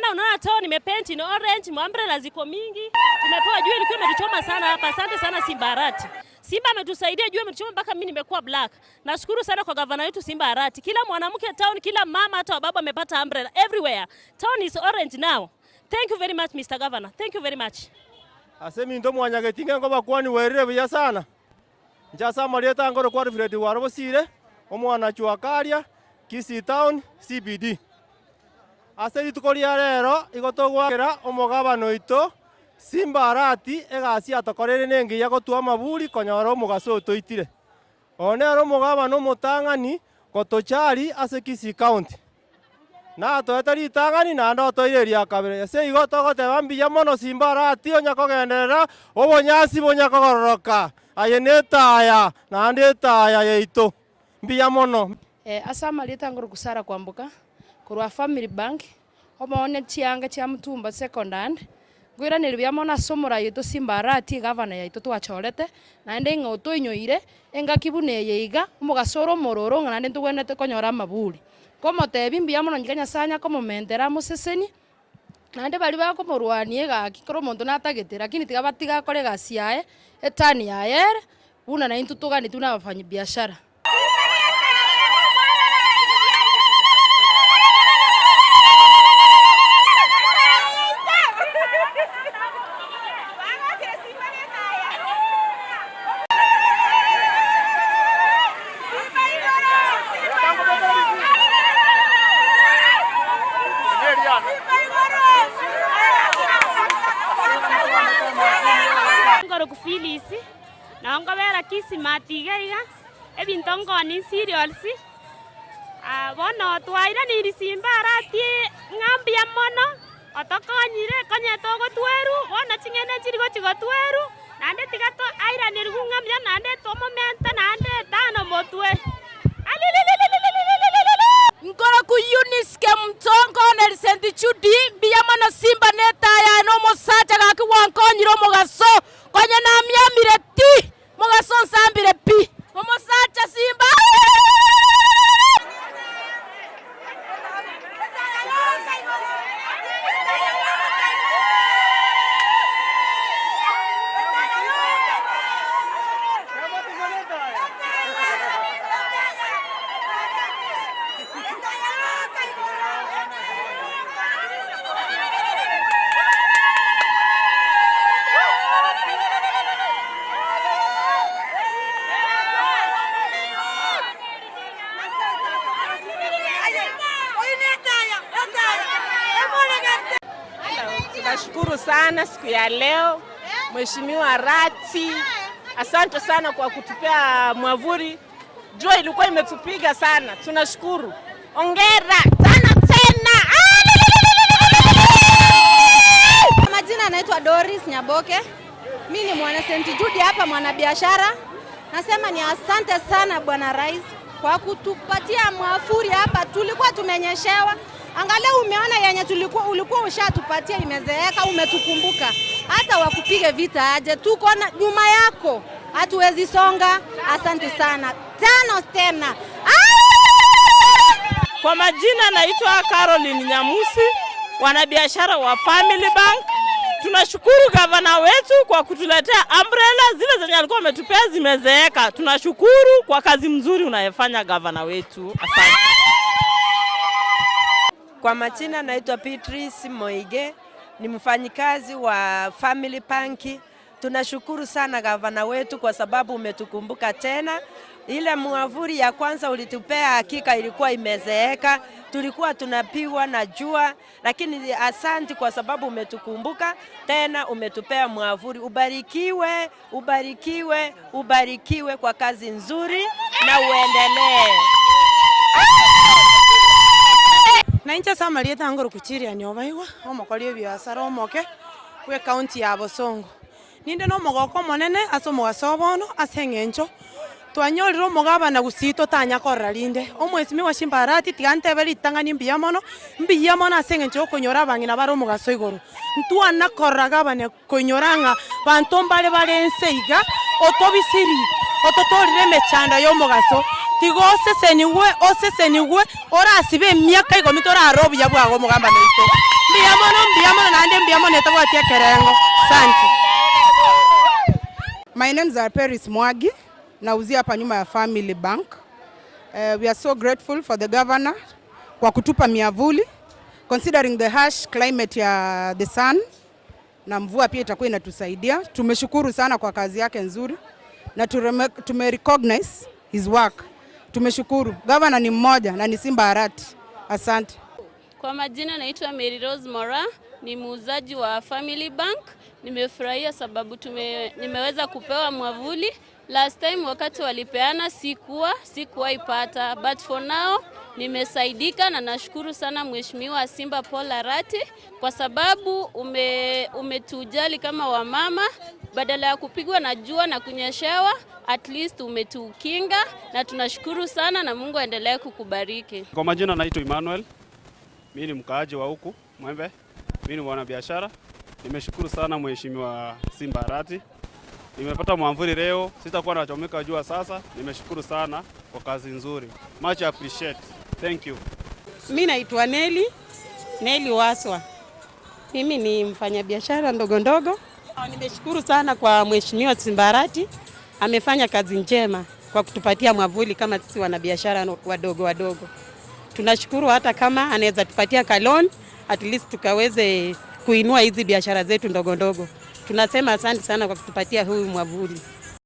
Sana unaona town imepaint in orange, umbrella ziko mingi. Tumepewa jua ilikuwa imetuchoma sana hapa. Asante sana Simba Arati. Simba ametusaidia, jua imetuchoma mpaka mimi nimekuwa black. Nashukuru sana kwa gavana wetu Simba Arati. Kila mwanamke town, kila mama hata baba amepata umbrella everywhere. Town is orange now. Thank you very much Mr. Governor. Thank you very much. Ase minto mwanyagetinge ngobakwani werire buya sana. Inche ase amarieta angoro kwa Alfred Warobosire, omwana Chuakaria, Kisii Town, CBD. Ase rituko ria rero igo togoakera omogabana oito Simba Arati egasi atokoreire na engiya gotua amaburi konyora omogaso otoitire. Oyo nere omogabana omotang'ani gotochari ase Kisii County. Natoete ritang'ani naende otoire eria kabere. Ase igo togoteba mbuya mono Simba Arati onya kogenderera obonyansi bonya kogororoka. Aye netaya naende etaya yaito. Mbuya mono. Ase amarieta ngoroku Sarah Kwamboka, korwa Family Bank, omoone chianga chia Mutumba Second Hand, nkoiraneria buya mono ase omorai oito Simba Arati egavana yaito twachorete, naende ng'a otoinyoire engaki buna eye iga, omogaso ore omororo ng'a naende ntogwenerete konyora amaburi. Nkomotebia mbuya mono inche Nyasaye anya komomentera amosesenie, naende baria bakomorwania egaki kera omonto natagete lakini tiga batige akore egasi yaye, eturn yaye ere, buna naintwe toganeti buna abafanyibiashara. Nkoroku Phyllis, nabo nkobera Kismat iga iga, ebinto nkoonia cereals, bono twairaneirie Simba Arati ng'a mbuya mono, otokonyire konya togotwerwa, bono ching'ende nchiri gochi gotwerwa, naende tiga to airanerigwe ng'a mbuya naende tomomente naende etano motwe. Nkoroku Eunice Kemunto, nkooneri St. Jude, mbuya mono Simba netaya yaye na omosacha gaki gwankonyire omogaso, konya namiamire ti, mogaso onsambire pi, omosacha Simba. Tunashukuru sana siku ya leo Mheshimiwa Rati, asante sana kwa kutupea mwavuli. Jua ilikuwa imetupiga sana, tunashukuru. Ongera tano tena. Majina anaitwa Doris Nyaboke. Mi ni mwana St. Jude hapa, mwanabiashara. Nasema ni asante sana Bwana Rais kwa kutupatia mwafuri hapa, tulikuwa tumenyeshewa. Angalau umeona yenye tulikuwa ulikuwa ushatupatia imezeeka, umetukumbuka. Hata wakupige vita aje, tuko na nyuma yako, hatuwezi songa. Asante sana, tano tena. Kwa majina naitwa Caroline Nyamusi, wanabiashara wa Family Bank. Tunashukuru gavana wetu kwa kutuletea umbrella zile zenye alikuwa ametupea zimezeeka. Tunashukuru kwa kazi mzuri unayofanya gavana wetu, asante. Kwa majina naitwa Beatrice Moige, ni mfanyikazi wa Family Bank. Tunashukuru sana gavana wetu kwa sababu umetukumbuka tena. Ile mwavuli ya kwanza ulitupea hakika ilikuwa imezeeka, tulikuwa tunapigwa na jua, lakini asanti kwa sababu umetukumbuka tena, umetupea mwavuli. Ubarikiwe, ubarikiwe, ubarikiwe kwa kazi nzuri na uendelee. Na inche ase amarieta angoro kuchiria nyobaigwa, omokori ebiasara omoke bwa ecounty ya Bosongo. Ninde na omogoko omonene ase omogaso obono ase eng'encho, twanyorire omogabana gusii totanya korora rinde. Omwesimigwa Simba Arati tiga ntebe ritang'ani mbuya mono, mbuya mono ase eng'encho ya okonyora abang'ina bare omogaso igoro. Ntwana korora gabana koinyora ng'a banto mbare bare ense iga, otobisiri, ototorire emechando ya omogaso, tiga osesenigwe osesenigwe, orasibe emiaka ikomi torarore obuya bwago omogambane oito. Mbuya mono, mbuya mono naende mbuya mono etabwati ekerengo. Asante. My name is Paris Mwagi, nauzia hapa nyuma ya Family Bank. We are so grateful for the governor kwa kutupa miavuli considering the harsh climate ya the sun na mvua pia itakuwa inatusaidia. Tumeshukuru sana kwa kazi yake nzuri na tume recognize his work. Tumeshukuru. Governor ni mmoja na ni Simba Arati. Asante. Kwa majina naitwa Mary Rose Mora, ni muuzaji wa Family Bank. Nimefurahia sababu nimeweza kupewa mwavuli. Last time wakati walipeana sikuwaipata, but for now nimesaidika na nashukuru sana Mheshimiwa Simba Paul Arati kwa sababu umetujali kama wamama, badala ya kupigwa na jua na kunyeshewa, at least umetukinga na tunashukuru sana, na Mungu aendelee kukubariki. Kwa majina naitwa Emmanuel. Mimi ni mkaaji wa huku Mwembe. Mimi ni mwanabiashara. Nimeshukuru sana Mheshimiwa Simba Arati. Nimepata mwamvuli leo, sitakuwa nachomeka jua sasa. Nimeshukuru sana kwa kazi nzuri. Much appreciate. Thank you. Mi naitwa Neli, Neli Waswa. Mimi ni mfanyabiashara ndogo ndogo. Nimeshukuru sana kwa Mheshimiwa Simba Arati, amefanya kazi njema kwa kutupatia mwavuli kama sisi wanabiashara wadogo wadogo. Tunashukuru hata kama anaweza tupatia kaloan, at least tukaweze kuinua hizi biashara zetu ndogo ndogo. Tunasema asante sana kwa kutupatia huyu mwavuli.